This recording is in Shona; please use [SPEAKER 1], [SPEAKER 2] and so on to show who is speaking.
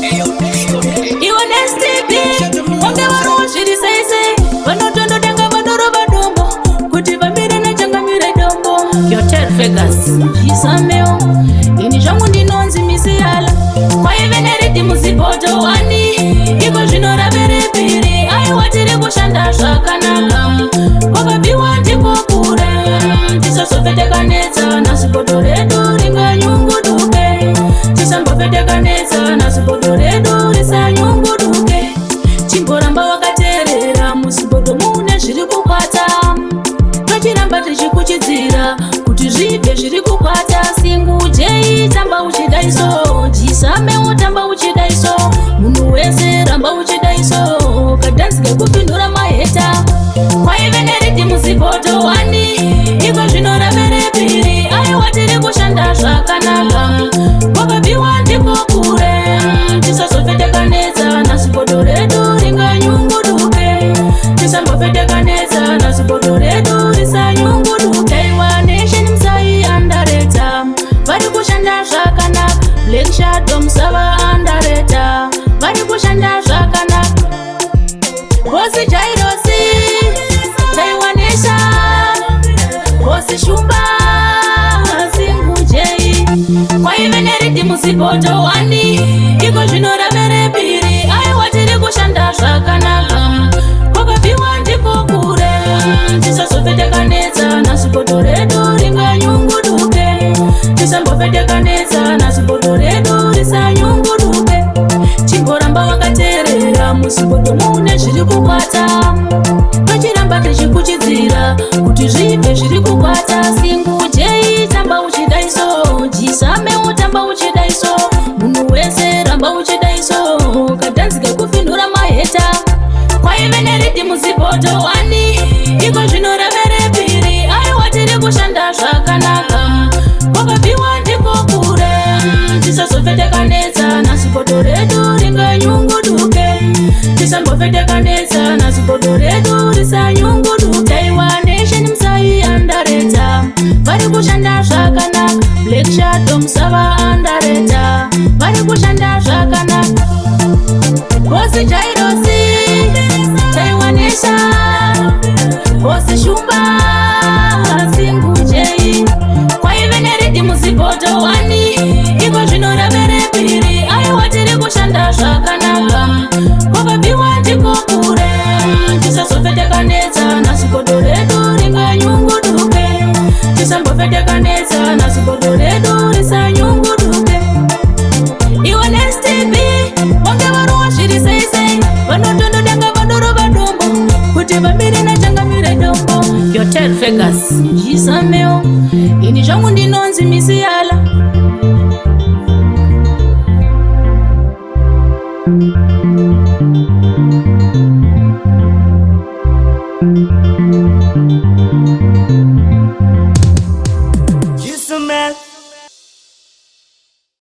[SPEAKER 1] Iwe neSTB wange varowa zviri sei sei, vanotondodanga vanorova dombo kuti vamire nachangamire dombo. Yotel Vegas Jisameo, ini zvangu ndinonzi Misiala. Kwaive neriddim zibhodho 1, iko zvino rave repiri. Aiwa, tiri kushanda zvakanaka, kwakabviwa ndiko kure. Tisazofe takanetsana, zibhodho redu ringanyunguduke. Tisambofe takanetsana, zibhodho redu risanyunguduke. Chimboramba wakateerera, muzibhodho mune zviri kukwata. Tochiramba tichikuchidzira kuti zvibve zviri kukwata. Singu Jei, tamba uchidaiso. Jisame, tamba uchidaiso. Munhu wese, ramba uchidaiso. Kadhanzi kekupindura maheta. Kwaive neriddim zibhodho 1, iko zvino rave repiri. Aiwa, tiri kushanda zvakanaka, kwakabviwa ndiko kure. Tisazofe takanetsana, zibhodho redu ringanyunguduke. Tisambofe takanetsana, zibhodho redu risanyunguduke. Aiwa, Nation musai andareta, vari kushanda zvakanaka. Black Shadow musava andareta, vari kushanda zvakanaka. Bosi Jairosi, Taiwanesha, Bosi Shumba, Singu Jei. Kwaive neriddim zibhodho 1, iko zvino rave repiri. Aiwa, tiri kushanda zvakanaka, kwakabviwa ndiko kure. Tisazofe takanetsana, zibhodho redu ringanyunguduke. Tisambofe takanetsana, zibhodho redu risanyunguduke. Chimboramba wakateerera, muzibhodho mune zviri kukwata. Tochiramba tichikuchidzira kuti zvibve zviri kukwata. Singu Jei, tamba uchidaiso. Jisame, tamba uchidaiso. Munhu wese, ramba uchidaiso. Kadhanzi kekupindura maheta. Kwaive neriddim zibhodho 1, iko zvino rave repiri. Aiwa, tiri kushanda zvakanaka, kwakabviwa ndiko kure. Tisazofe takanetsana, zibhodho redu ringanyunguduke. Tisambofe takanetsana, zibhodho redu risanyunguduke. Aiwa, Nation musai andareta, vari kushanda zvakanaka. Black Shadow musava andareta, vari kushanda zvakanaka. Bosi Jairosi, Taiwanesha, Bosi Shumba, Singu Jei. Kwaive neriddim zibhodho 1, iko zvino rave repiri. Aiwa, tiri kushanda zvakanaka, kwakabviwa ndiko kure. Tisazofe takanetsana, zibhodho redu ringanyunguduke. Tisambofe takanetsana, zibhodho redu risanyunguduke. Iwe neSTB wange varowa zviri sei sei, vanotondodanga vanorova dombo kuti vamire nachangamire dombo. Yotel Vegas Jisameo, ini zvangu ndinonzi Misiala.